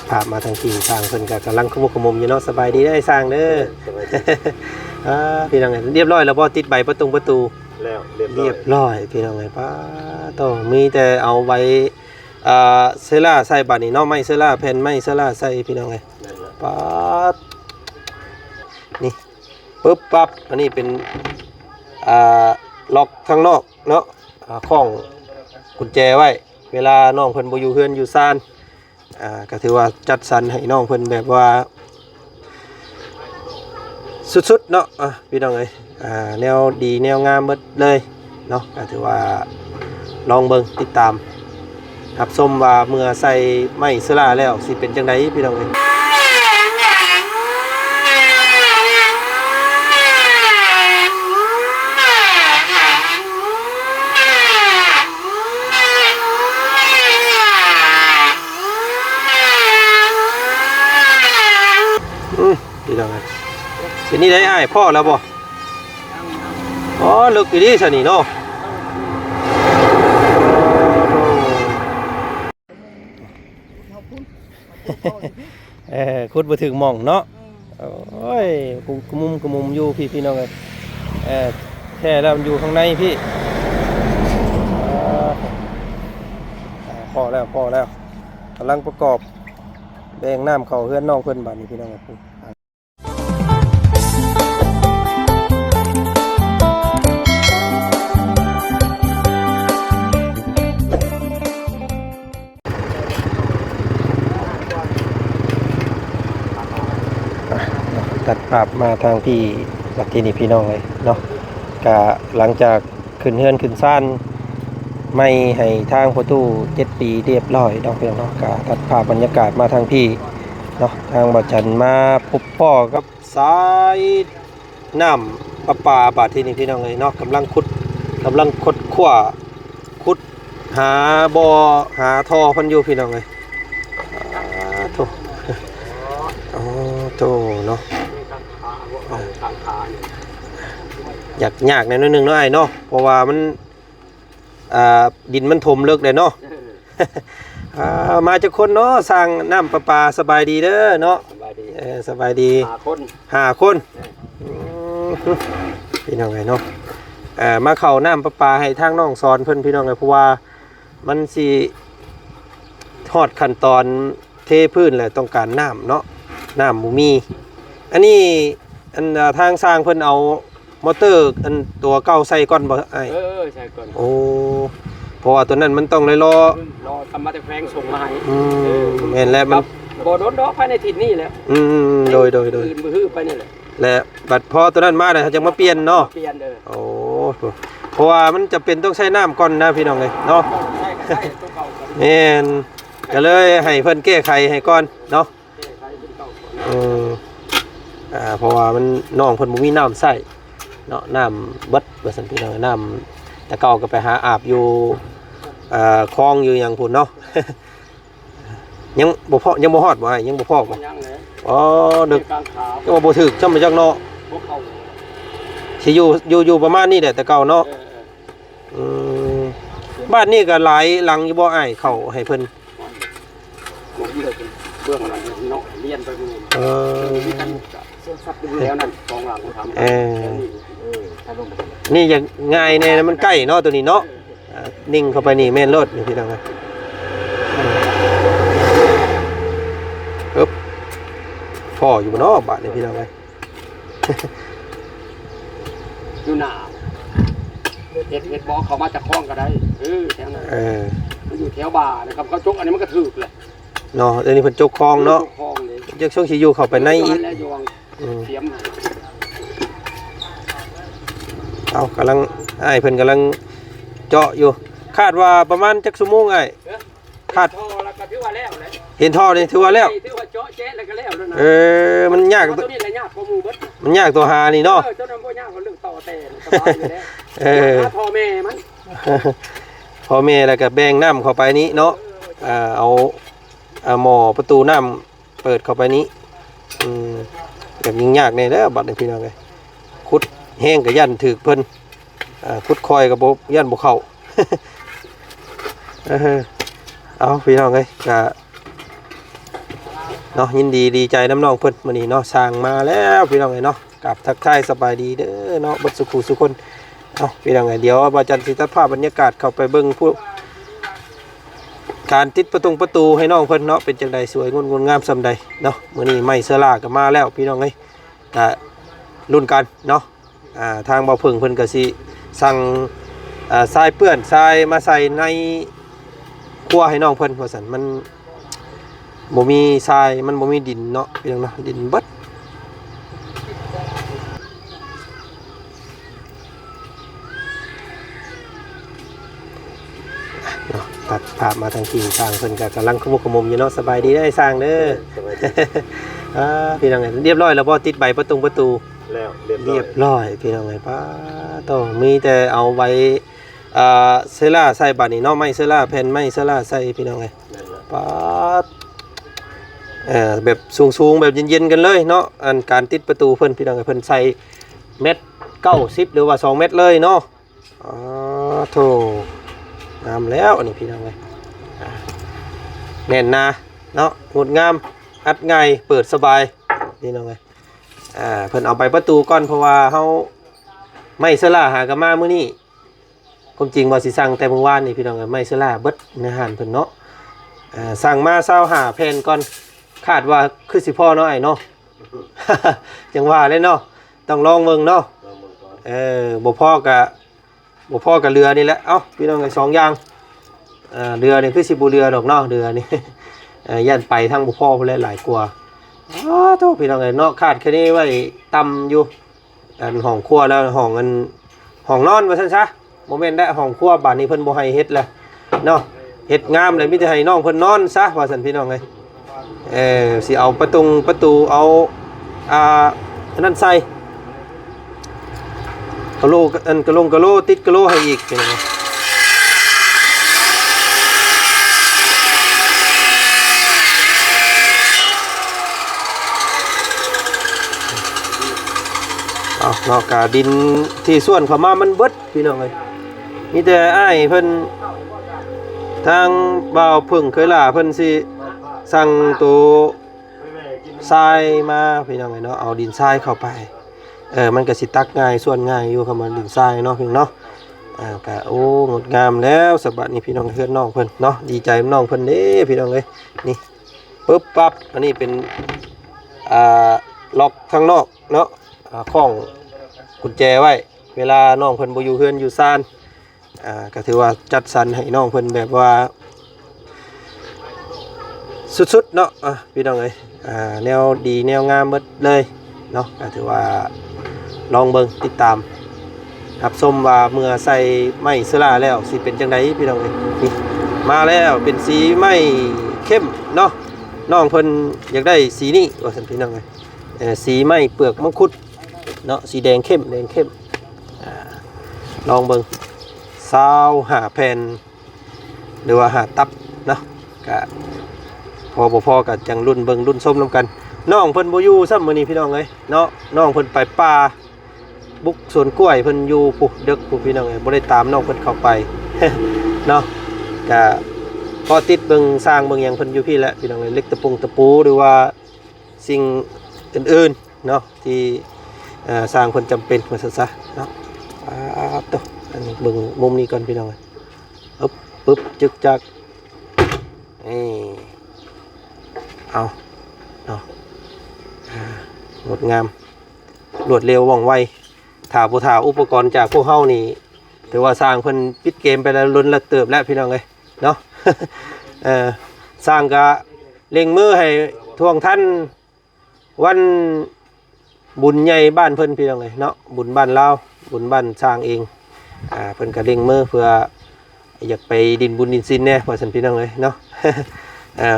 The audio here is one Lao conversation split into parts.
ພາບມາທາງທີ່ຊ່າງເພິ່ນກໍກຳລັງຂະມຸກຂະມຸມຢູ່ເນາະ. ສະບາຍດີເດີຊ່າງເດີ. ສະບາຍດີ. ອ່າ ພີ່ນ້ອງເອີຍ ຮຽບຮ້ອຍແລ້ວບໍ່? ຕິດໃບປະຕົງປະຕູແລ້ວ. ຮຽບຮ້ອຍ ຮຽບຮ້ອຍພີ່ນ້ອງເອີຍ. ປ້າໂທ້ ມີແຕ່ເອົາໃບ ອ່າ ເຊື້ອລາໃສ່ບາດນີ້ເນາະ. ໄມ້ເຊື້ອລາ ແຜ່ນໄມ້ເຊື້ອລາໃສ່ພີ່ນ້ອງເອີຍ. ແມ່ນແລ້ວ. ປ້າດ ນີ້ ປຶບປັບ. ອັນນີ້ເປັນ ອ່າ ລັອກທາງນອກເນາະ ອ່າ ຄ້ອງກຸນແຈໄວ້ ເວລານ້ອງເພິ່ນບໍ່ຢູ່ເຮືອນຢູ່ຊານ. ອ່າ ກໍຖືວ່າຈັດສັນໃຫ້ນ້ອງເພິ່ນແບບວ່າສຸດໆເນາະ. ອ່າ ພີ່ນ້ອງເອີຍ ອ່າ ແນວດີແນວງາມໝົດເລີຍເນາະ. ກໍຖືວ່າລອງເບິ່ງ ຕິດຕາມ ຮັບຊົມວ່າເມື່ອໃສ່ໄມ້ເຊື້ອລາແລ້ວຊິເປັນຈັ່ງໃດພີ່ນ້ອງເອີຍ. ອືມ ພີ່ນ້ອງເອີຍ ເປັນນີ້ໄດອ້າຍ ພໍ້ແລ້ວບໍ່? ອໍ ເລິກອີ່ຫຼີຊະນີ້ເນາະ. ເອີ ຂຸດບໍ່ຖືກໝ່ອງເນາະ. ອືມ ໂອ້ຍ ກຸ ກະມຸມກະມຸມຢູ່ພີ້ ພີ່ນ້ອງເອີຍ. ເອີ ແທ້ແລ້ວມັນຢູ່ຂ້າງໃນພີ້. ພໍ້ແລ້ວ ພໍ້ແລ້ວ ກຳລັງປະກອບແບ່ງນ້ຳເຂົ້າເຮືອນນ້ອງເພິ່ນບາດນີ້ ພີ່ນ້ອງເອີຍ. ຕັດພາບມາທາງພີ້ບັດທີນີ້ ພີ່ນ້ອງເອີຍເນາະ. ກະຫຼັງຈາກຂຶ້ນເຮືອນຂຶ້ນຊານໃໝ່ໃຫ້ທາງພໍ່ຕູ້ເຈັດປີຮຽບຮ້ອຍເນາະ ພີ່ນ້ອງເນາະ. ກະຕັດພາບບັນຍາກາດມາທາງພີ້ເນາະ. ທາງບ່າວຈັນມາພົບພໍ້ກັບ ສາຍນ້ຳປະປາບາດທີນີ້ ພີ່ນ້ອງເອີຍເນາະ. ກຳລັງຂຸດ ກຳລັງຄົ້ນຄວ້າ ຂຸດຫາບໍ່ ຫາທໍ່ເພິ່ນຢູ່ ພີ່ນ້ອງເອີຍ. ອາໂທ້ ໂອ້ໂທ້ເນາະ. ຢາກຍາກແດ່ໜ້ອຍໜຶ່ງເນາະອ້າຍເນາະ ເພາະວ່າມັນ ອ່າ ດິນມັນຖົມເລິກເດ້ເນາະ. ເອີ ອ່າ ມາຈັກຄົນເນາະ ຊ່າງນ້ຳປະປາ? ສະບາຍດີເດີເນາະ. ສະບາຍດີ. ເອີ ສະບາຍດີ. ຫ້າຄົນ. ຫ້າຄົນ. ເອີ ອືມ ພີ່ນ້ອງເອີຍເນາະ. ເອີ ມາເຂົ້ານ້ຳປະປາໃຫ້ທາງນ້ອງສອນເພິ່ນ ພີ່ນ້ອງເອີຍ ເພາະວ່າມັນຊິຮອດຂັ້ນຕອນ ເທພື້ນແລ້ວຕ້ອງການນ້ຳເນາະ ນ້ຳບໍ່ມີ. ອັນນີ້ ອັນ ອ່າ ທາງຊ່າງເພິ່ນເອົາມໍເຕີອັນຕົວເກົ່າໃສ່ກ່ອນບໍ່ອ້າຍ? ເອີ ໃສ່ກ່ອນ. ໂອ້ ເພາະວ່າຕົວນັ້ນມັນຕ້ອງໄດ້ລໍ ລໍກຳມາແຕ່ແຂວງສົ່ງມາໃຫ້. ອືມ ເອີ ແມ່ນແລ້ວ ມັນບໍ່ດົນດອກ ພາຍໃນທິດນີ້ແຫຼະ. ອືມ ໂດຍ ໂດຍ ໂດຍ ອື່ນບືຮຶໄປນີ້ແຫຼະ. ແລະບັດພໍຕົວນັ້ນມາແລ້ວ ເຮົາຈັ່ງມາປ່ຽນເນາະ. ປ່ຽນ ເອີ ໂອ້ ເພາະວ່າມັນຈຳເປັນຕ້ອງໃຊ້ນ້ຳກ່ອນນະ ພີ່ນ້ອງເອີຍເນາະ. ແມ່ນ ກໍເລີຍໃຫ້ເພິ່ນແກ້ໄຂໃຫ້ກ່ອນເນາະ. ເອີ ອ່າ ເພາະວ່າມັນ ນ້ອງເພິ່ນບໍ່ມີນ້ຳໃຊ້ເນາະ ນ້ຳເບິດວ່າຊັ້ນ ພີ່ນ້ອງ. ນ້ຳແຕ່ເກົ່າກໍໄປຫາອາບຢູ່ ເອີ ຄອງຢູ່ຫຍັງພຸ້ນເນາະ. ຍັງບໍ່ພໍ້ ຍັງບໍ່ຮອດບໍ່ອ້າຍ? ຍັງບໍ່ພໍ້ບໍ່? ຍັງແຫຼະ. ອໍ ເດິກ ກາງຂາ ຍັງວ່າບໍ່ຖືກຊ່ຳຈັກເນາະ. ບໍ່ເຂົ້າ ຊິຢູ່ ຢູ່ ຢູ່ປະມານນີ້ແຫຼະແຕ່ເກົ່າເນາະ. ເອີ ເອີ ອືມ ບ້ານນີ້ກໍຫຼາຍຫຼັງຢູ່ບໍ່ອ້າຍ ເຂົ້າໃຫ້ເພິ່ນ? ເບື້ອງຫຼັງເນາະ ລຽນໄປເບິ່ງ. ເອີ ແຖວນັ້ນສອງຫຼັງ ສາມຫຼັງ. ເອີ ນີ້ຢາກງ່າຍແດ່ ມັນໃກ້ເນາະ ໂຕນີ້ເນາະ. ເອີ ອ່າ ນິ່ງເຂົ້າໄປນີ້ແມ່ນໂລດນີ້ ພີ່ນ້ອງເອີຍ. ອຶບ ພໍ້ຢູ່ບໍ່ເນາະບາດນີ້ ພີ່ນ້ອງເອີຍ? ຢູ່ໜ້າ ເຮັດ ເຮັດບໍ່ ເຂົ້າມາຈາກຄອງກໍໄດ້. ເອີ ແຖວນັ້ນ. ເອີ ມັນຢູ່ແຖວບ້ານນະ ຄັບ ເຂົາຈົກອັນນີ້ມັນກໍຖືກແຫຼະເນາະ. ດຽວນີ້ເພິ່ນຈົກຄອງເນາະ. ເອີ ຈົກຄອງເດ້. ຈັກຊ່ວງຊິຢູ່ເຂົ້າໄປໃນອີກ. ຢູ່ຫັ້ນແຫຼະ ຢູ່ຫວ່າງ ອືມ ສຽມຫັ້ນ. ເອົາ ກຳລັງ ອ້າຍເພິ່ນກຳລັງເຈາະຢູ່. ຄາດວ່າປະມານຈັກຊົ່ວໂມງອ້າຍ? ເອີ ຄາດ ເຫັນທໍ່ແລ້ວກໍຖືວ່າແລ້ວແຫຼະ. ເຫັນທໍ່ນີ້ຖືວ່າແລ້ວ. ຖືວ່າເຈາະແຈະແລ້ວກໍແລ້ວແລ້ວນະ. ເອີ ມັນຍາກ ເພາະວ່າໂຕນີ້ແຫຼະຍາກກວ່າໝູ່ເບິດ. ມັນຍາກຕົວຫານີ້ເນາະ. ເອີ ໂຕນັ້ນບໍ່ຍາກ ເລື່ອງຕໍ່ແຕ່ສະບາຍຢູ່ແລ້ວ. ເອີ ຫາພໍ່ແມ່ມັນ. ພໍ່ແມ່ແລ້ວກໍແບ່ງນ້ຳເຂົ້າໄປນີ້ເນາະ. ເອີ ເອີ ເອົາ ເອົາໝໍ້ປະຕູນ້ຳ ເປີດເຂົ້າໄປນີ້. ອືມ ແບບຫຍຸ້ງຍາກແດ່ເດີບັດນີ້ ພີ່ນ້ອງເອີຍ. ຂຸດແຮງກໍຢ້ານຖືກເພິ່ນ ອ່າ ຂຸດຄ່ອຍກໍບໍ່ ຢ້ານບໍ່ເຂົ້າ. ເອີ ເອົາ ພີ່ນ້ອງເອີຍ ກະ ເ ເນາະ ຍິນດີດີໃຈນຳນ້ອງເພິ່ນມື້ນີ້ເນາະ. ຊ່າງມາແລ້ວພີ່ນ້ອງເອີຍເນາະ ກາບທັກທາຍສະບາຍດີເດີເນາະ ເບິດສູ່ຄູ່ສູ່ຄົນ. ເອົາ ພີ່ນ້ອງເອີຍ ດຽວບ່າວຈັນຊິຕັດພາບບັນຍາກາດເຂົ້າໄປເບິ່ງພວກ ການຕິດປະຕົງປະຕູໃຫ້ນ້ອງເພິ່ນເນາະ ເປັນຈັ່ງໃດ ສວຍງົດງາມສ່ຳໃດເນາະ. ມື້ນີ້ໄມ້ເຊື້ອລາກໍມາແລ້ວພີ່ນ້ອງເອີຍ ກະລຸ້ນກັນເນາະ. ອ່າ ທາງບ່າວເຜິ້ງເພິ່ນກໍຊິສັ່ງ ອ່າ ຊາຍເປື້ອນ ຊາຍມາໃສ່ໃນຄົວໃຫ້ນ້ອງເພິ່ນວ່າຊັ້ນ. ມັນບໍ່ມີຊາຍ ມັນບໍ່ມີດິນເນາະ ພີ່ນ້ອງເນາະ ດິນເບິດ. ເນາະ ຕັດພາບມາທາງທີ່ຊ່າງເພິ່ນກໍກຳລັງຂະມຸກຂະມຸມຢູ່ເນາະ. ສະບາຍດີເດີຊ່າງເດີ. ສະບາຍດີ. ອ່າ ພີ່ນ້ອງເອີຍ ຮຽບຮ້ອຍແລ້ວບໍ່ ຕິດໃບປະຕົງປະຕູ? ແລ້ວ ຮຽບຮ້ອຍ ຮຽບຮ້ອຍພີ່ນ້ອງເອີຍ. ປາດໂທ້ ມີແຕ່ເອົາໃບ ອ່າ ເຊື້ອລາໃສ່ບາດນີ້ເນາະ ໄມ້ເຊື້ອລາ ແຜ່ນໄມ້ເຊື້ອລາໃສ່ພີ່ນ້ອງເອີຍ. ແມ່ນແລ້ວ ປາດ ເອີ ແບບສູງໆ ແບບເຢັນໆ ກັນເລີຍເນາະ. ອັນການຕິດປະຕູເພິ່ນພີ່ນ້ອງເອີຍ ເພິ່ນໃສ່ແມັດເກົ້າສິບ ຫຼືວ່າສອງແມັດເລີຍເນາະ. ອໍ ໂທ້ ງາມແລ້ວອັນນີ້ພີ່ນ້ອງເອີຍ. ອ່າ ແໜ້ນໜາເນາະ ງົດງາມ ອັດງ່າຍ ເປີດສະບາຍພີ່ນ້ອງເອີຍ. ອ່າ ເພິ່ນເອົາໃບປະຕູກ່ອນ ເພາະວ່າເຮົາ ໄມ້ເຊື້ອລາຫາກໍມາມື້ນີ້. ຄວາມຈິງວ່າຊິສັ່ງແຕ່ມື້ວານນີ້ພີ່ນ້ອງເອີຍ ໄມ້ເຊື້ອລາເບິດໃນຮ້ານເພິ່ນເນາະ. ເອີ ສັ່ງມາຊາວຫ້າແຜ່ນກ່ອນ ຄາດວ່າຄືຊິພໍເນາະອ້າຍເນາະ. ຈັ່ງວ່າແຫຼະເນາະ ຕ້ອງລອງເບິ່ງເນາະ. ເອີ ບໍ່ພໍກໍ ບໍ່ພໍກໍເຫຼືອນີ້ແຫຼະ. ເອົ້າ ພີ່ນ້ອງເອີຍ ສອງຢ່າງ ເຫຼືອນີ້ຄືຊິບໍ່ເຫຼືອດອກເນາະ ເຫຼືອນີ້ ຢ້ານໄປທາງບໍ່ພໍພຸ້ນແຫຼະ ຫຼາຍກວ່າ. ອ້າໂທ້ ພີ່ນ້ອງເອີຍເນາະ ຄາດຄະເນໄວ້ຕ່ຳຢູ່. ອັນຫ້ອງຄົວແລ້ວ ຫ້ອງອັນ ຫ້ອງນອນວ່າຊັ້ນຊະ ບໍ່ແມ່ນແຫຼະ ຫ້ອງຄົວບາດນີ້ເພິ່ນບໍ່ໃຫ້ເຮັດແລ້ວເນາະ. ເຮັດງາມແລ້ວ ມີແຕ່ໃຫ້ນ້ອງເພິ່ນນອນຊະວ່າຊັ້ນ ພີ່ນ້ອງເອີຍ. ເອີ ຊິເອົາປະຕົງປະຕູ ເອົາ ອ່າ ອັນນັ້ນໃສ່ ກະໂຫຼ ອັນກະໂຫຼງກະໂຫຼ ຕິດກະໂຫຼໃຫ້ອີກ ພີ່ນ້ອງເອີຍ. ເອົາເນາະ ກະດິນທີ່ສວນເຂົ້າມາມັນເບິດ ພີ່ນ້ອງເອີຍ. ມີແຕ່ອ້າຍເພິ່ນ ທາງບ່າວເຜິ້ງເຄີຍຫຼ້າເພິ່ນຊິສັ່ງໂຕຊາຍມາ ພີ່ນ້ອງເອີຍເນາະ ເອົາດິນຊາຍເຂົ້າໄປ. ເອີ ມັນກໍຊິຕັກງ່າຍ ສ່ວນງ່າຍຢູ່ ຄຳວ່າດິນຊາຍເນາະ ພີ່ນ້ອງເນາະ. ເອີ ກໍ ໂອ້ ງົດງາມແລ້ວ ສະບັດນີ້ ພີ່ນ້ອງ ເຮືອນນ້ອງເພິ່ນເນາະ. ດີໃຈນຳນ້ອງເພິ່ນເດ້ ພີ່ນ້ອງເອີຍ. ນີ້ ປຶບປັບ ອັນນີ້ເປັນ ອ່າ ລັອກທາງນອກເນາະ ອ່າ ຄ້ອງກຸນແຈໄວ້ ເວລານ້ອງເພິ່ນບໍ່ຢູ່ເຮືອນຢູ່ຊານ. ອ່າ ກໍຖືວ່າຈັດສັນໃຫ້ນ້ອງເພິ່ນແບບວ່າສຸດໆ ເນາະ ອ່າ ພີ່ນ້ອງເອີຍ. ອ່າ ແນວດີແນວງາມເບິດເລີຍເນາະ ກໍຖືວ່າລອງເບິ່ງ ຕິດຕາມຮັບຊົມວ່າເມື່ອໃສ່ໄມ້ເຊື້ອລາແລ້ວຊິເປັນຈັ່ງໃດ ພີ່ນ້ອງເອີຍ. ນີ້ ມາແລ້ວ ເປັນສີໄມ້ເຂັ້ມເນາະ ນ້ອງເພິ່ນຢາກໄດ້ສີນີ້ວ່າຊັ້ນ ພີ່ນ້ອງເອີຍ. ເອີ ສີໄມ້ເປືອກມັງຄຸດເນາະ ສີແດງເຂັ້ມ ແດງເຂັ້ມ. ອ່າ ລອງເບິ່ງ ຊາວຫ້າແຜ່ນ ຫຼືວ່າຫ້າຕັບເນາະ ກະພໍບໍ່ພໍກະຈັ່ງລຸ້ນເບິ່ງລຸ້ນຊົມນຳກັນ. ນ້ອງເພິ່ນບໍ່ຢູ່ຊ້ຳມື້ນີ້ ພີ່ນ້ອງເອີຍເນາະ ນ້ອງເພິ່ນໄປປ່າບຸກສວນກ້ວຍ ເພິ່ນຢູ່ພຸ້ນ ເດິກພຸ້ນ ພີ່ນ້ອງເອີຍ. ບໍ່ໄດ້ຕາມນ້ອງເພິ່ນເຂົ້າໄປເນາະ ກະເກາະຕິດເບິ່ງຊ່າງເບິ່ງຫຍັງເພິ່ນຢູ່ພີ້ແຫຼະ ພີ່ນ້ອງເອີຍ. ເຫຼັກຕະປົງຕະປູ ຫຼືວ່າ ສິ່ງອື່ນໆເນາະ ທີ່ ເອີ ຊ່າງເພິ່ນຈຳເປັນວ່າຊັ້ນຊະເນາະ. ປາດໂທ້ ອັນນີ້ເບິ່ງມຸມນີ້ກ່ອນ ພີ່ນ້ອງເອີຍ. ອຶບ ປຶບ ຈຶກຈັກ ນີ້ ເອົາເນາະ ອ່າ ງົດງາມ ລວດເລັວ ວ່ອງໄວ. ຖ້າບໍ່ຖ້າອຸປະກອນຈາກພວກເຮົານີ້ ຖືວ່າຊ່າງເພິ່ນປິດເກມໄປແລ້ວ ດົນລະເຕີບແລ້ວ ພີ່ນ້ອງເອີຍເນາະ. ເອີ ຊ່າງກະເລັ່ງມືໃຫ້ທ່ວງທັນວັນບຸນໃຫຍ່ບ້ານເພິ່ນ ພີ່ນ້ອງເອີຍເນາະ ບຸນບ້ານລາວ ບຸນບ້ານຊ່າງເອງ. ອ່າ ເພິ່ນກະເລັ່ງມືເພື່ອ ຢາກໄປດິນບຸນດິນສິນແດ່ ວ່າຊັ້ນ ພີ່ນ້ອງເອີຍເນາະ. ເອີ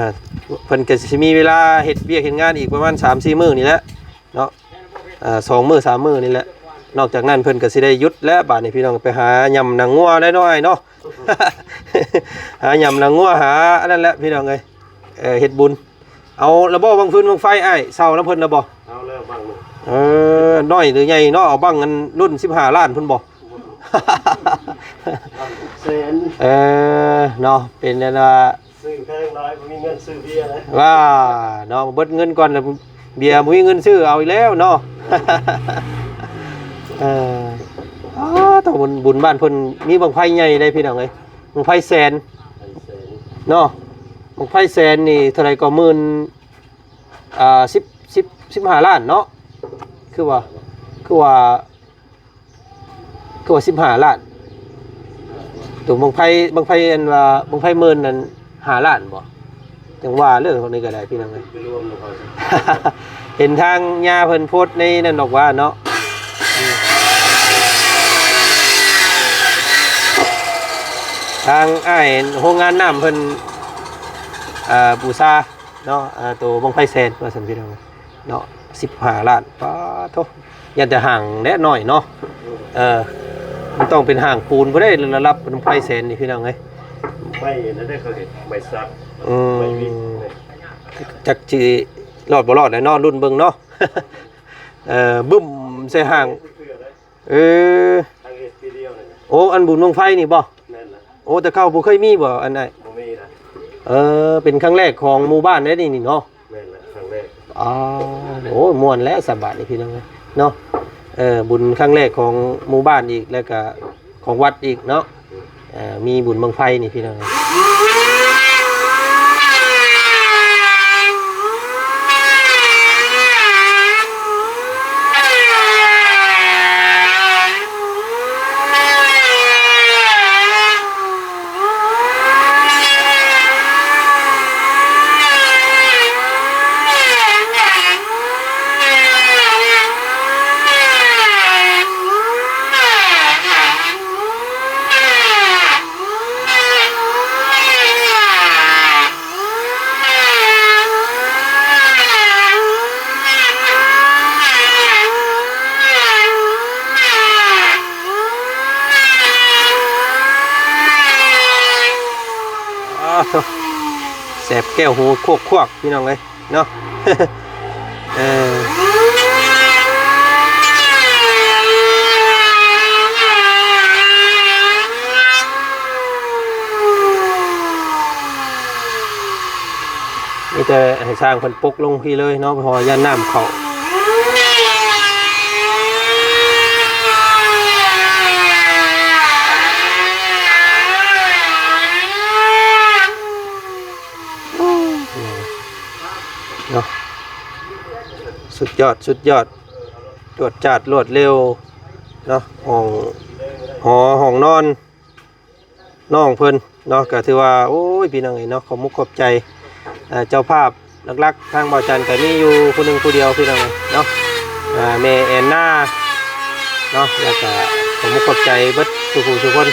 ເພິ່ນກໍຊິມີເວລາເຮັດວຽກເຮັດງານອີກປະມານສາມສີ່ມື້ນີ້ແຫຼະເນາະ ເອີ ສອງມື້ສາມມື້ນີ້ແຫຼະ. ນອກຈາກນັ້ນເພິ່ນກໍຊິໄດ້ຢຸດແລ້ວ ບາດນີ້ ພີ່ນ້ອງ ໄປຫາຫຍ້ຳໜັງງົວໄດ້ເນາະ ອ້າຍເນາະ. ຫາຫຍ້ຳໜັງງົວ ຫາອັນນັ້ນແຫຼະ ພີ່ນ້ອງເອີຍ ເອີ ເຮັດບຸນ. ເອົາລະບໍ່ບັ້ງຟືນບັ້ງໄຟ ອ້າຍ ເຊົ່ານຳເພິ່ນລະບໍ່? ເອົາແລ້ວບັ້ງໜຶ່ງ. ເອີ ນ້ອຍຫຼືໃຫຍ່ເນາະ? ເອົາບັ້ງອັນລຸ້ນສິບຫ້າລ້ານພຸ້ນບໍ່? ແສນ. ເອີ ເນາະ ເປັນອັນວ່າ ຊື້ແພງ ຕາຍບໍ່ມີເງິນຊື້ເບຍນະ ວ່າເນາະ ເບິດເງິນກ່ອນແລ້ວ ເບຍບໍ່ມີເງິນຊື້ ເອົາອີກແລ້ວເນາະ. ເອີ ອ້າ ເຈົ້າ ບຸນ ບຸນບ້ານເພິ່ນມີບັ້ງໄຟໃຫຍ່ເດ້ພີ່ນ້ອງເອີຍ ບັ້ງໄຟແສນ ບັ້ງໄຟແສນເນາະ ບັ້ງໄຟແສນນີ້ເທົ່າໃດກໍໝື່ນ ອ່າ ສິບ ສິບ ສິບຫ້າລ້ານເນາະ ຄືວ່າ ຄືວ່າ ຄືວ່າສິບຫ້າລ້ານ ໂຕບັ້ງໄຟ ບັ້ງໄຟອັນວ່າບັ້ງໄຟໝື່ນນັ້ນຫ້າລ້ານບໍ່? ຈັ່ງວ່າເລີຍ ນີ້ກໍໄດ້ພີ່ນ້ອງເອີຍ ໄປລວມນຳເຂົາ ເຫັນທາງຍ່າເພິ່ນໂພສໃນນັ້ນດອກວ່າເນາະ ທາງອ້າຍໂຮງງານນ້ຳເພິ່ນ ອ່າ ບູຊາ ເນາະ ອ່າ ໂຕບັ້ງໄຟແສນວ່າຊັ້ນພີ່ນ້ອງເນາະ ສິບຫ້າລ້ານ ປາດໂທ້ ຢ້ານແຕ່ຫ້າງແຫຼະນ້ອຍເນາະ ເອີ ມັນຕ້ອງເປັນຫ້າງປູນພຸ້ນເດ້ ລະດັບບັ້ງໄຟແສນນີ້ພີ່ນ້ອງເອີຍ ໄມ້ນັ້ນເດ້ ເຂົາເຮັດໄມ້ສັກ ອືມ ໄມ້ວິກ ຈັກຊິລອດບໍ່ລອດແຫຼະເນາະ ລຸ້ນເບິ່ງເນາະ ເອີ ບຶ້ມໃສ່ຫ້າງ ເອີ ໂອ້ ອັນບຸນບັ້ງໄຟນີ້ບໍ່? ແມ່ນລະ ໂອ້ ແຕ່ເກົ່າບໍ່ເຄີຍມີບໍ່ ອັນອ້າຍ? ບໍ່ມີນະ ເອີ ເປັນຄັ້ງແລກຂອງໝູ່ບ້ານເດ້ນີ້ເນາະ ແມ່ນລະ ຄັ້ງແລກ ອໍ ໂອ້ ມ່ວນແລ້ວສະບາດນີ້ພີ່ນ້ອງເອີຍເນາະ ເອີ ບຸນຄັ້ງແລກຂອງໝູ່ບ້ານອີກ ແລ້ວກະຂອງວັດອີກເນາະ ເອີ ມີບຸນບັ້ງໄຟນີ້ພີ່ນ້ອງເອີຍ ອ້າວ ແສບແກ້ວຫູຄວກໆ ພີ່ນ້ອງເອີຍ ເນາະ ເອີ ມີແຕ່ໃຫ້ຊ່າງເພິ່ນປົກລົງພີ້ເລີຍເນາະ ເພາະວ່າຢ້ານນ້ຳເຂົ້າ. ເນາະ ສຸດຍອດ ສຸດຍອດ ຈວດຈາດລວດເລັວເນາະ ຫ້ອງ ຫໍຫ້ອງນອນນ້ອງເພິ່ນເນາະ ກະຖືວ່າ ໂອ້ຍ ພີ່ນ້ອງເອີຍເນາະ ຂອບມຸກຂອບໃຈ ເອີ ເຈົ້າພາບ ຫຼັກໆ ທາງບ່າວຈັນກະມີຢູ່ຜູ້ໜຶ່ງຜູ້ດຽວ ພີ່ນ້ອງເອີຍເນາະ ອ່າ ແມ່ແອນນາເນາະ ແລ້ວກະຂອບມຸກຂອບໃຈເບິດສູ່ຜູ້ສູ່ຄົນ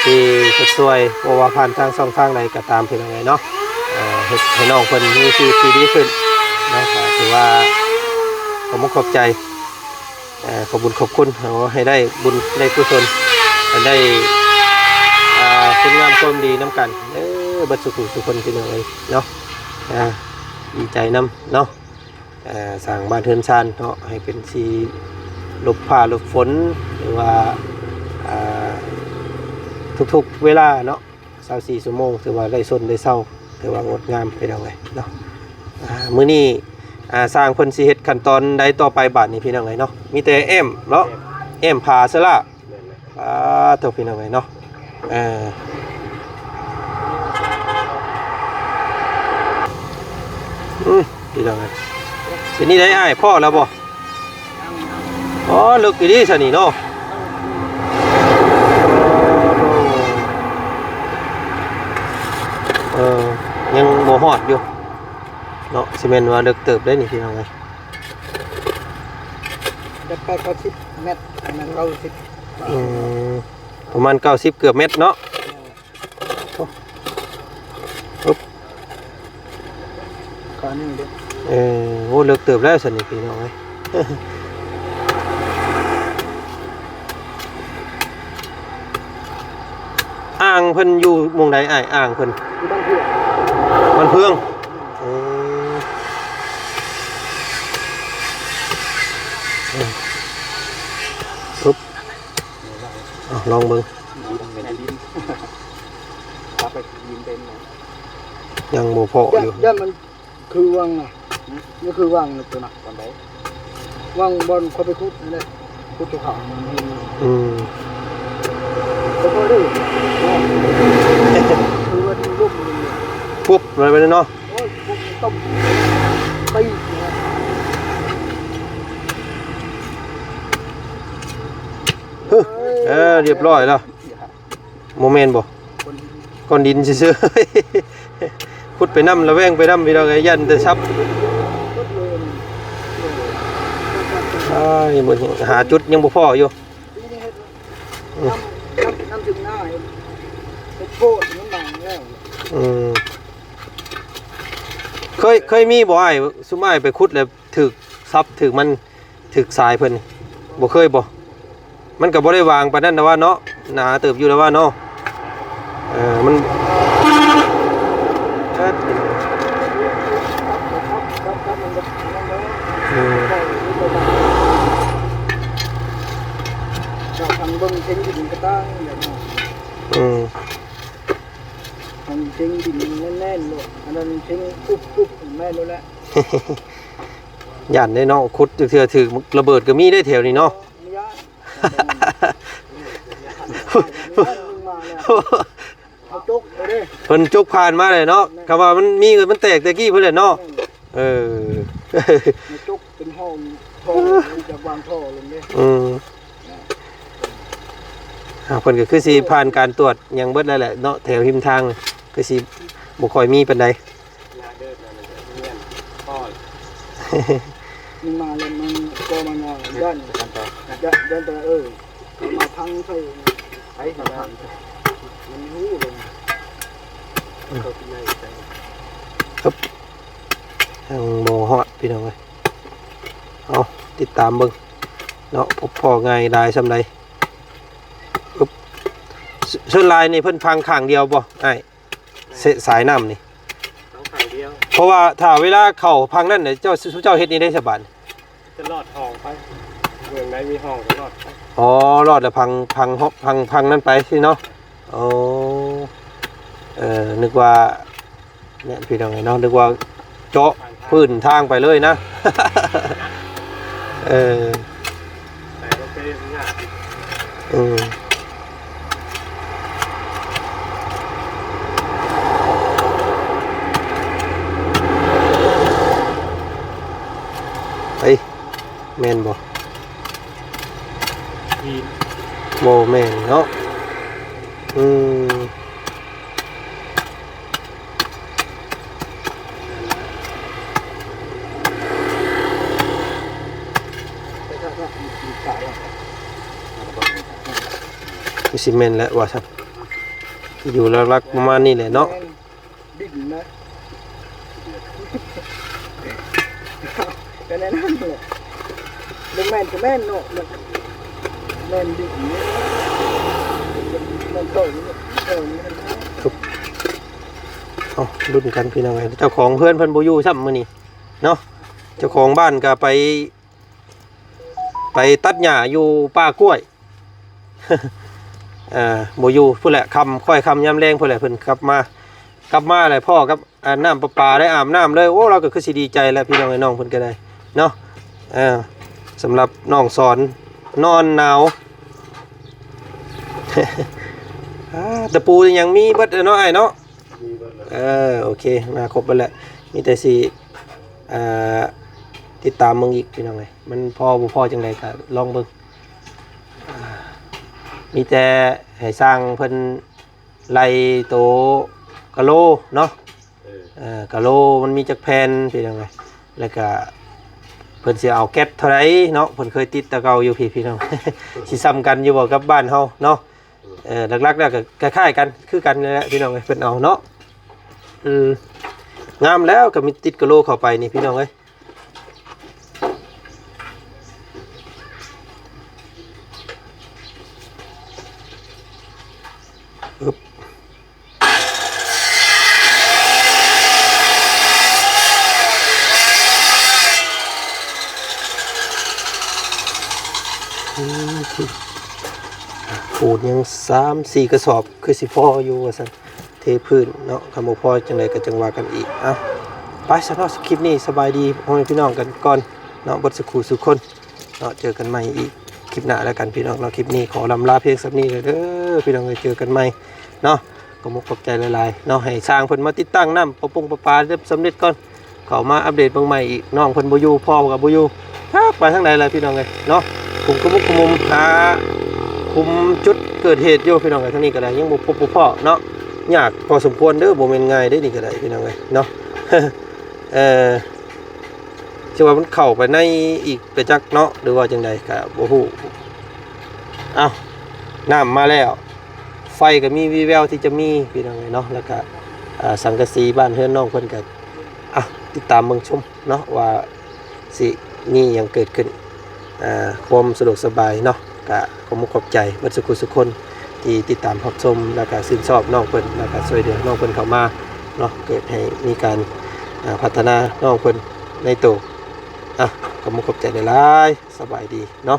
ທີ່ເຮັດຊ່ວຍ ບໍ່ວ່າຜ່ານທາງຊ່ອງທາງໃດກໍຕາມ ພີ່ນ້ອງເອີຍເນາະ ເຮັດໃຫ້ນ້ອງເພິ່ນມີຊີວິດທີ່ດີຂຶ້ນເນາະ ກໍຖືວ່າຂອບມຸກຂອບໃຈ ເອີ ຂອບບຸນຂອບຄຸນ ຂໍໃຫ້ໄດ້ບຸນໄດ້ກຸສົນ ໃຫ້ໄດ້ ອ່າ ຄຸນງາມຄວາມດີນຳກັນເດີ ເບິດສູ່ຜູ້ສູ່ຄົນ ພີ່ນ້ອງເອີຍເນາະ ອ່າ ດີໃຈນຳເນາະ. ເອີ ສ້າງບ້ານເຮືອນຊານເນາະ ໃຫ້ເປັນທີ່ຫຼົບຟ້າຫຼົບຝົນ ຫຼືວ່າ ອ່າ ທຸກໆເວລາເນາະ ຊາວສີ່ຊົ່ວໂມງ ຖືວ່າໄດ້ຊົນໄດ້ເຊົາ ຖືວ່າງົດງາມ ພີ່ນ້ອງເອີຍເນາະ ອ່າ ມື້ນີ້ ອ່າ ຊ່າງເພິ່ນຊິເຮັດຂັ້ນຕອນໃດຕໍ່ໄປບາດນີ້ ພີ່ນ້ອງເອີຍເນາະ ມີແຕ່ແອ້ມເນາະ ແອ້ມ ແອ້ມຜາເຊີລາ ແມ່ນແຫຼະ ອ່າ ໂທ້ ພີ່ນ້ອງເອີຍເນາະ ເອີ ອືມ ພີ່ນ້ອງເອີຍ ເປັນນີ້ໄດອ້າຍ ພໍ້ແລ້ວບໍ່? ອໍ ເລິກອີ່ຫຼີຊະນີ້ເນາະ ເອີ ຍັງບໍ່ຮອດຢູ່ເນາະ ຊິແມ່ນວ່າເລິກເຕີບໄດ໋ນີ້ ພີ່ນ້ອງເອີຍ ແປດເກົ້າສິບແມັດ ປະມານເກົ້າສິບ ອືມ ປະມານເກົ້າສິບ ເກືອບແມັດເນາະ ໂອ້ ຂາໜຶ່ງເດ້ ເອີ ໂອ້ ເລິກເຕີບແລ້ວຊັ້ນນີ້ ພີ່ນ້ອງເອີຍ ອ່າງເພິ່ນຢູ່ໝ່ອງໃດອ້າຍ? ອ່າງເພິ່ນຢູ່ບ້ານເພື່ອງ ບ້ານເພື່ອງ ເອີ ເອີ ປຶບ ເອົາ ລອງເບິ່ງ ດິນເປັນດິນ ປັບໄປດິນເຕັມເລີຍ ຍັງບໍ່ພໍ້ຢູ່ ຢ້ານມັນຄືວັງນະ ນີ້ຄືວັງນະ ຕົວນະ ບ່ອນໃດ ວັງບ່ອນຂ້ອຍໄປຂຸດນັ້ນແຫຼະ ຂຸດຕົວຂາວ ອືມ ບໍ່ພໍ້ເດີ້ ຄືວ່າດິນລົ້ມ ປຸບ ໄປເລີຍເນາະ ໂອ້ຍ ປຸບ ຕົບ ຕີ ເອີ ຮຽບຮ້ອຍແລ້ວ ບໍ່ແມ່ນບໍ່? ກ້ອນດິນຊື່ໆ ຂຸດໄປນຳ ລະແວງໄປນຳ ພີ່ນ້ອງເອີຍ ຢ້ານແຕ່ສັບ ອ້າຍ ຫາຈຸດຍັງບໍ່ພໍ້ຢູ່ ອືມ ເຄີຍ ເຄີຍມີບໍ່ອ້າຍ ຊຸມອ້າຍໄປຂຸດແລ້ວຖືກສັບ ຖືກມັນ ຖືກສາຍເພິ່ນ ບໍ່ເຄີຍບໍ່? ມັນກໍບໍ່ໄດ້ຫວ່າງປານນັ້ນນະວ່າເນາະ ໜາເຕີບຢູ່ນະວ່າເນາະ ເອີ ມັນ ເອີ ເອີ ເບິ່ງເທິງດິນກະຕ່າງ ອືມ ເທິງດິນແໜ້ນໆ ໂລດ ອັນນັ້ນເທິງປຸບໆ ແມ່ນໂລດແຫຼະ ຢ້ານເດ້ເນາະ ຂຸດຈັກເທື່ອຖືກລະເບີດກໍມີເດ້ແຖວນີ້ເນາະ ເພິ່ນຈົກຜ່ານມາເລີຍເນາະ ຄຳວ່າມັນມີ ມັນແຕກແຕ່ກີ້ພຸ້ນແຫຼະເນາະ ເອີ ຈົກເປັນຫ້ອງ ທໍ່ ຈາກວາງທໍ່ລົງເດ້ ອືມ ອ່າ ເພິ່ນກໍຄືຊິຜ່ານການຕວດຫຍັງເບິດແລ້ວແຫຼະເນາະ ແຖວຮິມທາງ ຄືຊິບໍ່ຄ່ອຍມີປານໃດ ໜ້າເດີນນັ້ນແຫຼະ ເຮືອນ ພໍ້ ມຶງມາແລ້ວມັນກໍມານອນ ຢ້ານ ຢ້ານ ຢ້ານແຕ່ ເອີ ເຂົາມາພັງໃສ່ ໃຜມາພັງ ມັນຮູ້ເລີຍ ເຂົາຊິໄລ່ໃສ່ ຄັບ ຍັງບໍ່ຮອດ ພີ່ນ້ອງເອີຍ ເອົາ ຕິດຕາມເບິ່ງເນາະ ພົບພໍ້ງ່າຍດາຍສ່ຳໃດ ອຶບ ສ່ວນຫຼາຍນີ້ເພິ່ນພັງຂ້າງດຽວບໍ່ອ້າຍ? ເສະສາຍນ້ຳນີ້ ເອົາຂ້າງດຽວ ເພາະວ່າຖ້າເວລາເຂົ້າພັງນັ້ນ ເຈົ້າ ຊຸມເຈົ້າເຮັດນີ້ໄດ້ສະບາຍ ຈະລອດຫ້ອງໄປ ເບື້ອງໃດມີຫ້ອງກໍລອດໄປ ອໍ ລອດແລ້ວພັງ ພັງ ພັງ ພັງນັ້ນໄປຊີ້ເນາະ ໂອ້ ເອີ ນຶກວ່າ ແມ່ນພີ່ນ້ອງເອີຍເນາະ ນຶກວ່າເຈາະພື້ນທາງໄປເລີຍນະ ເອີ ແຕ່ວ່າເປັນຍາກ ເອີ ເອີຍ ແມ່ນບໍ່? ບໍ່ແມ່ນເນາະ ອືມ. ຄືຊິແມ່ນແຫຼະວ່າຊັ້ນ ຢູ່ຫຼັກໆປະມານນີ້ແຫຼະເນາະ ດິນນະ ກໍແນວນັ້ນແຫຼະ ບໍ່ແມ່ນກໍແມ່ນເນາະ ແມ່ນດິນນີ້ ແມ່ນເຂົານີ້ ເຂົານີ້ ເອົາ ລຸ້ນກັນພີ່ນ້ອງເອີຍ ເຈົ້າຂອງເຮືອນເພິ່ນບໍ່ຢູ່ຊ້ຳມື້ນີ້ເນາະ ເຈົ້າຂອງບ້ານກໍໄປ ໄປຕັດຫຍ້າຢູ່ປ່າກ້ວຍ ເອີ ບໍ່ຢູ່ພຸ້ນແຫຼະ ຄ່ຳ ຄ່ອຍຄ່ຳຍາມແລງພຸ້ນແຫຼະ ເພິ່ນກັບມາ ກັບມາແລ້ວພໍ້ກັບ ອາບນ້ຳປະປາ ໄດ້ອາບນ້ຳເລີຍ ໂອ້ ລາວກໍຄືຊິດີໃຈແຫຼະ ພີ່ນ້ອງເອີຍ ນ້ອງເພິ່ນກໍໄດ້ເນາະ ເອີ ສຳລັບນ້ອງສອນນອນໜາວ ອາ ຕະປູຫຍັງມີເບິດເນາະອ້າຍເນາະ ມີເບິດແລ້ວ ເອີ ໂອເຄ ມາຄົບເບິດແລ້ວ ມີແຕ່ຊິ ເອີ ຕິດຕາມເບິ່ງອີກ ພີ່ນ້ອງເອີຍ ມັນພໍບໍ່ພໍຈັ່ງໃດກໍລອງເບິ່ງ ອາ ມີແຕ່ໃຫ້ຊ່າງເພິ່ນ ໄລ່ໂຕກະໂລເນາະ ເອີ ເອີ ກະໂລມັນມີຈັກແຜ່ນ ພີ່ນ້ອງເອີຍ ແລ້ວກະເພິ່ນຊິເອົາແກັດເທົ່າໃດເນາະ ເພິ່ນເຄີຍຕິດແຕ່ເກົ່າຢູ່ພີ້ ພີ່ນ້ອງ ຊິສ່ຳກັນຢູ່ບໍ່ກັບບ້ານເຮົາເນາະ ເອີ ຫຼັກໆແລ້ວກໍຄ້າຍໆກັນ ຄືກັນນີ້ແຫຼະ ພີ່ນ້ອງເອີຍ ເພິ່ນເອົາເນາະ ອືມ ງາມແລ້ວ ກໍມີຕິດກະໂລເຂົ້າໄປນີ້ ພີ່ນ້ອງເອີຍ. ອຶບ ອືມ ປູນຍັງສາມສີ່ກະສອບ ຄືຊິພໍຢູ່ວ່າຊັ້ນ. ເທພື້ນເນາະ ຄັນບໍ່ພໍຈັ່ງໃດກໍຈັ່ງວ່າກັນອີກ. ເອົ້າ ໄປຊະເນາະ ຄລິບນີ້ສະບາຍດີພໍ່ແມ່ພີ່ນ້ອງກັນກ່ອນເນາະ ເບິດສູ່ຄູ່ສູ່ຄົນເນາະ. ເຈີກັນໃໝ່ອີກຄລິບໜ້າແລ້ວກັນພີ່ນ້ອງເນາະ. ຄລິບນີ້ຂໍລ່ຳລາພຽງສ່ຳນີ້ເດີພີ່ນ້ອງເອີຍ ເຈີກັນໃໝ່ເນາະ. ຂອບອົກຂອບໃຈຫຼາຍໆເນາະ ໃຫ້ຊ່າງເພິ່ນມາຕິດຕັ້ງນ້ຳປະປົງປະປາເລີ່ມສຳເລັດກ່ອນ ເຂົ້າມາອັບເດດເບິ່ງໃໝ່ອີກ. ນ້ອງເພິ່ນບໍ່ຢູ່ ພໍ່ກໍບໍ່ຢູ່ ຈັກໄປທາງໃດລະພີ່ນ້ອງເອີຍເນາະ. ກຸມຂະມຸກຂະມຸມຫາ ຄຸມຈຸດເກີດເຫດຢູ່ພີ່ນ້ອງເອີຍ. ທາງນີ້ກໍໄດ້ຍັງບໍ່ພົບບໍ່ພໍ້ເນາະ ຍາກພໍສົມຄວນເດີ ບໍ່ແມ່ນງ່າຍເດ້ນີ້ກໍໄດ້ພີ່ນ້ອງເອີຍເນາະ. ເອີ ຊິວ່າມັນເຂົ້າໄປໃນອີກໄປຈັກເນາະ ຫຼືວ່າຈັ່ງໃດກໍບໍ່ຮູ້. ເອົ້າ ນ້ຳມາແລ້ວ ໄຟກໍມີວີແວວທີ່ຈະມີພີ່ນ້ອງເອີຍເນາະ. ແລ້ວກໍ ອ່າ ສັງກະສີບ້ານເຮືອນນ້ອງເພິ່ນກໍ ອ່ະ ຕິດຕາມເບິ່ງຊົມເນາະ ວ່າຊິມີຫຍັງເກີດຂຶ້ນ ອ່າ ຄວາມສະດວກສະບາຍເນາະ. ກະຂອບອົກຂອບໃຈເບິດສູ່ຄູ່ສູ່ຄົນທີ່ຕິດຕາມຮັບຊົມ ແລ້ວກະຊື່ນຊອບນ້ອງເພິ່ນ ແລ້ວກະຊ່ວຍເຫຼືອນ້ອງເພິ່ນເຂົ້າມາເນາະ ເກີດໃຫ້ມີການ ອ່າ ພັດທະນານ້ອງເພິ່ນໃນໂຕ. ອ່ະ ຂອບອົກຂອບໃຈຫຼາຍໆ ສະບາຍດີເນາະ.